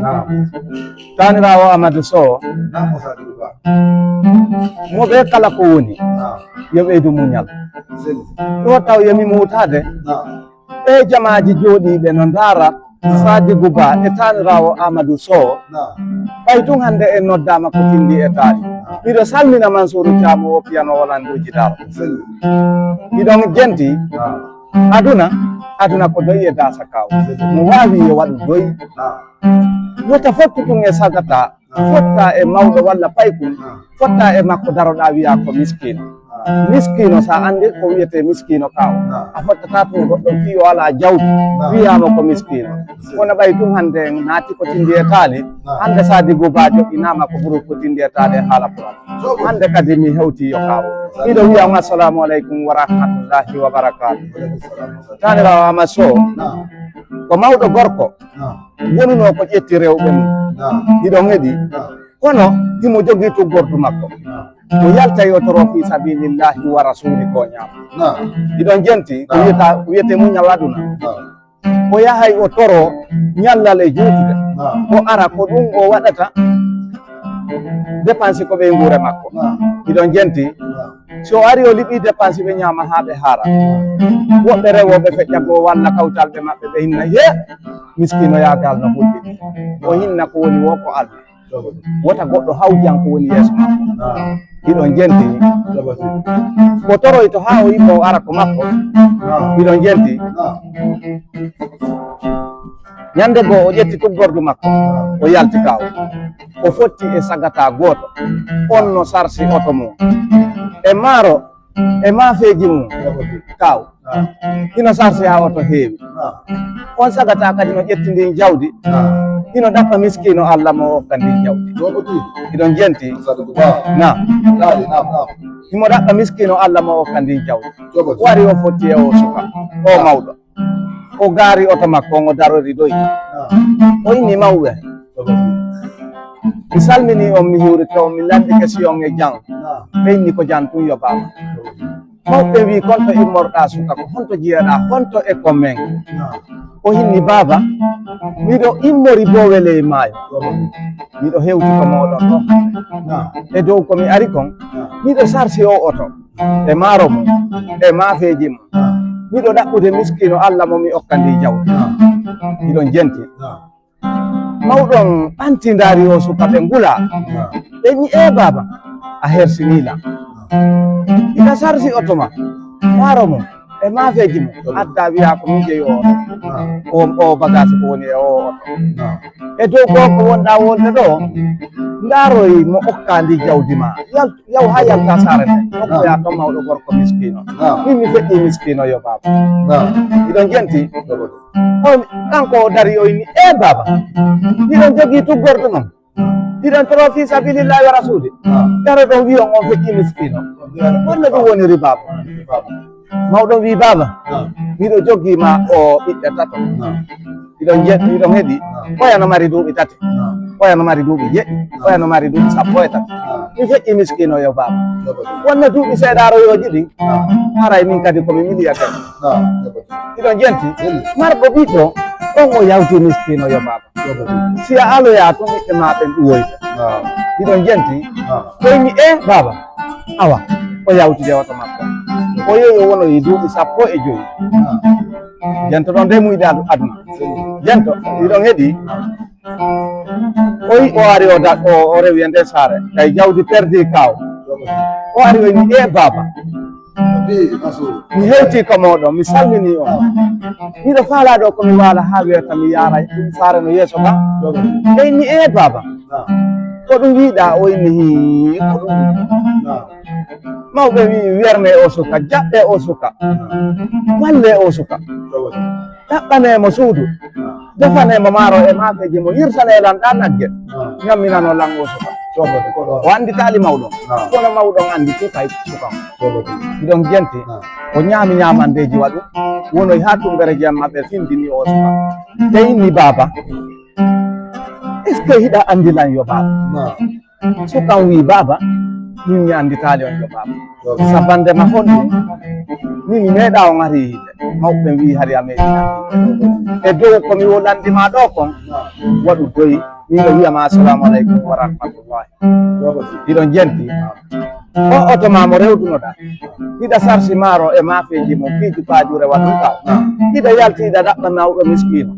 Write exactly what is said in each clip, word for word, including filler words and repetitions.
Naam. Taaniraawo Amadou Sow. Naam, Moussa Doudou Ba. Mo ɓe kala ko woni, naam, yo ɓeydu muñal. Sel. Ɗo taw yo mi muutaade. Naam. E jamaaji jooɗiiɓe no ndaara, naam, Sadigu Ba e taaniraawo Amadou Sow. Naam. Ɓay tun hannde en noddaama ko tindi e taali. Naam. Miɗo salmina Mansour Thiam o piyano Holanduuji Daro. Sel. Miɗon jenti. Naam. Aduna, aduna ko doyi e daasa kaw. Mo waawi yo waɗu doyi. Wota fottu ɗum e sagata, fotta e mawɗo walla paykun, fotta e makko daroɗa wiya ko miskino. Miskino sa andi ko wiyete miskino kaw. A fottata tun e goɗɗo fii o ala jawdi, wiyaama ko miskino. Kono ɓay tun hannde en naati ko tindi e taali, hannde Sadigu Ba joɗɗinaama ko groupe ko tindi e taali e haala pural. Hannde kadi mi hewti yo kaw. Miɗo wiya on assalamu aleykum wa rahmatullahi wa barakatuh. Taaniraawo Amadou Sow, naam, ko mawɗo gorko, naam, wonunoo ko ƴetti rewɓe mum. Naam. Hiɗon heɗi? Naam. Kono himo jogii tuggordu makko. Naam. O yaltay o toro fii sabilillahi wa rasuli ko ñaama. Naam. Hiɗon jenti ko, naam, wiyata, ko wiyete muñal aduna. Naam. O yahay o toro ñallal e juutude. Naam. O ara ko ɗum o waɗata dépense ko ɓeynguure makko. Naam. Hiɗon jenti? Naam. Si o ari o liɓi dépense ɓe ñaama haa ɓe haara. Woɓɓe rewooɓe feƴƴa goo walla kawtalɓe maɓɓe ɓe hinna, "Ye, miskino yaagal no hulɓini." O hinna ko woni wo ko Allah. Wota goɗɗo hawjan ko woni yeeso makko. Naam. Hiɗon jenti? Ko toroyto haa o yiɓo o ara ko makko. Naam. Hiɗon jenti? Naam. Ñande goo o ƴetti tuggordu makko, o yalti kaw. O fotti e sagata gooto. On no sarsi oto mum. E maaro, e maafeeji mum. Kaw. Hino sarsi haa oto heewi. On sagata kadi no ƴetti ndin jawdi. Hino ɗaɓɓa miskiino Allah mo okka ndin jawdi. Hiɗon jenti? Naam. Himo ɗaɓɓa miskiino Allah mo okka ndin jawdi. O ari o fotti e o suka, o mawɗo. O gaari oto makko, o darori ɗoy. O inni mawɓe. Mi salmini on, mi hiwrike on, mi landike si on e jam. Ɓe inni ko jam tun yo baaba. Mawɓe wi, "Konto immorɗa suka ko? Honto jiyaɗa? Honto e ko men?" O hinni, "Baaba, miɗo immori Bowel e maayo. Miɗo hewti ko moɗon ɗo. E dow ko mi ari kon, miɗo sarsi o oto. E maaro mum, e maafeeji mum. Miɗo ɗaɓɓude miskiino Allah mo mi okka ndi jawdi." Hiɗon jenti. Mawɗon ɓanti ndaari o suka ɓe ngula. Ɓe wi, "E baaba, a hersinii lan. Ina sarsi oto ma, maaro mum, e maafeeji mum. Adda wiya ko min jeyi o oto. O, o bagage ko woni e o oto. E dow ko ko wonɗa wolde ɗo, ndaaroy mo okka ndi jawdi ma. Yal-, yaw haa yalta saare nde. Okkoya ton mawɗo gorko miskiino. Min mi feƴƴi miskiino yo baaba." Hiɗon jenti? On, kanko o dari o inni, "E baaba, miɗon jogii tuggordu non. Miɗon toro fi sabilillahi wa rasuli. Daro ɗon wiyon on feƴƴi miskiino. Wonno ɗum woniri baaba?" Mawɗo wi, "Baaba, miɗo jogii ma o ɓiɓɓe tato. Miɗon je-, miɗon heɗi. Oya no mari duuɓi tati. Oya no mari duuɓi jeɗɗi. Oya no mari duuɓi sappo e tati. Mi feƴƴi miskiino yo baaba. Wonno duuɓi seeɗa aroyooji ɗin. Haray min kadi ko mi miliyater." Hiɗon jenti? Marɗo ɓiɗɗo, on o yawti miskiino yo baaba. Si a aloya tun ɓiɓɓe ma ɓen ɗuwoyta. Hiɗon jenti? Koy mi, "E baaba." Awa, o yawtide oto makko. O yehi o wonoyi duuɓi sappo e joyi. Jento ɗon de muyɗe adu-, aduna. Jento, hiɗon heɗi? Oyi, o ari o da-, o, o rewi e nder saare. Kay jawdi perdi kaw. O ari o inni, "E baaba." Mi hewti ko moɗon, mi salmini on. Miɗo faala ɗo ko mi waala haa weeta mi yaara ɗum saare no yeeso ka. Ɓe inni, "E baaba, ko ɗum wiɗa?" O inni, "Hii, ko ɗum wiɗa." Mawɓe wi, "Werne o suka, jaɓɓe o suka, walle o suka." Ɗaɓɓanee mo suudu, defanee mo maaro e maafeeji mo, yirtanee lan ɗaa nagge, ñamminano lan o suka. O annditaali mawɗon, kono mawɗon annditi kay suka on. Hiɗon jenti, o ñaami ñaamandeeji waɗu, wonoy haa tumbere jemma ɓe findini o suka. Ɓe inni, "Baaba, est-ce que hiɗa anndi lan yo baaba?" Sukan wi, "Baaba, min mi annditaali on yo baaba. Sabande ma honɗum? Min mi meeɗa on ari yiide." Mawɓe ɓen wi'i hari a meeɗi nanndi. E dow ko mi wolandima ɗo kon, waɗu doy. Min ɗo wi'ama assalamu aleykum wa rahmatullahi. Hiɗon jenti. O oto ma mo rewtunoɗa. Hiɗa sarsi maaro e maafeeji mum, piiju paajuure waɗuɗa. Hiɗa yalti hiɗa ɗaɓɓa nawɗo miskiino.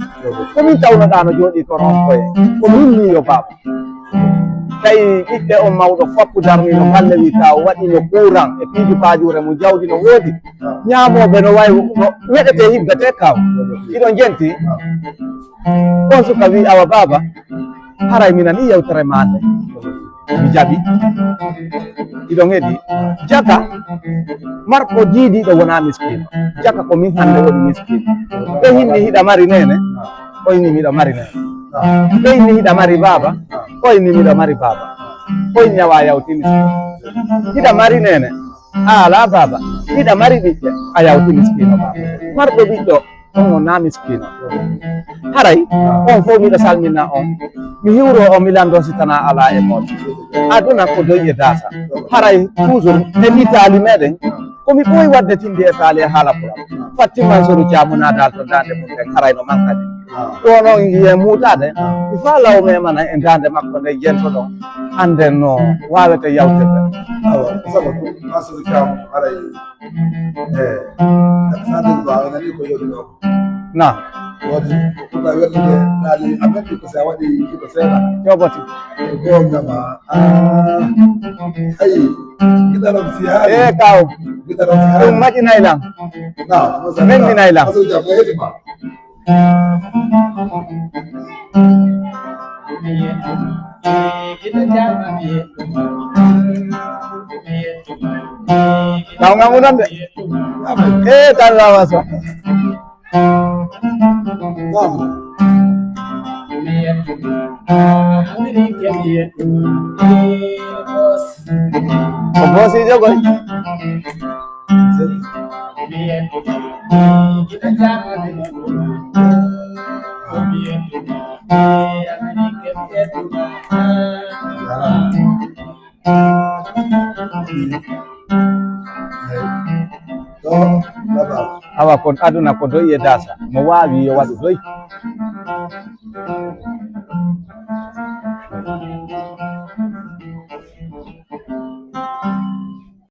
Ko min tawnoɗa no jooɗi kono on koye. Ko min ni yo baaba. Tawi ɓiɓɓe on mawɗo foppu darnino galle wi ka o waɗino kuuran e piiju paajuure mum, jawdi no woodi. Ñaamooɓe no wayi no ñeɗete hibbete kaw. Hiɗon jenti. On suka wi awa baaba. Haray mi nani yewtere ma nde. Mi jaɓi. Hiɗon heɗi. Jaka marko jiidiiɗo wona miskiino. Jaka ko min hannde woni miskiino. Ɓe hinni hiɗa mari neene. Koyni miɗo mari neene. Koyni hiɗa mari baaba. Koyni miɗo mari baaba. Koyni awa yawti miskiino. Hiɗa mari neene. A alaa baaba. Hiɗa mari ɓiɓɓe. A yawti miskiino baaba. Marɗo ɓiɗɗo. On wona miskiino. Haray on fof miɗo salmina on. Mi hiwro on mi lanndo si tana alaa e mooɗon. Aduna ko doy e daasa. Haray toujours e mitaali meɗen ko mi ɓooyi waɗde tinde e taali e haala pulaar. Fattima Soru Caam na daalto daande mum nden haray no mankani. Ɗo noon yiye muutaade mi faa law memana e daande makko nde jentoɗon annden no waawete yawtirde. Awa sabu ɗum Soru Caam haray. Eh, sadi ba wona ni ko yodi ɗo. Na. Wodi ko kuba wettude naali amen ko sa waɗi ko seeɗa. Joboto. Ko gongama. Ah. Ayi. Gidaram si haali. Eh, kaw. Gidaram si haali. Ɗum maƴinay lam. Na. Menninay lam. Aso jam ko hedi ma. Taw ngamu non de. Eh, tan lama so. Ko bosi jogoy. Awa kon aduna ko doyi e dasa mo wawi yo waɗu doyi.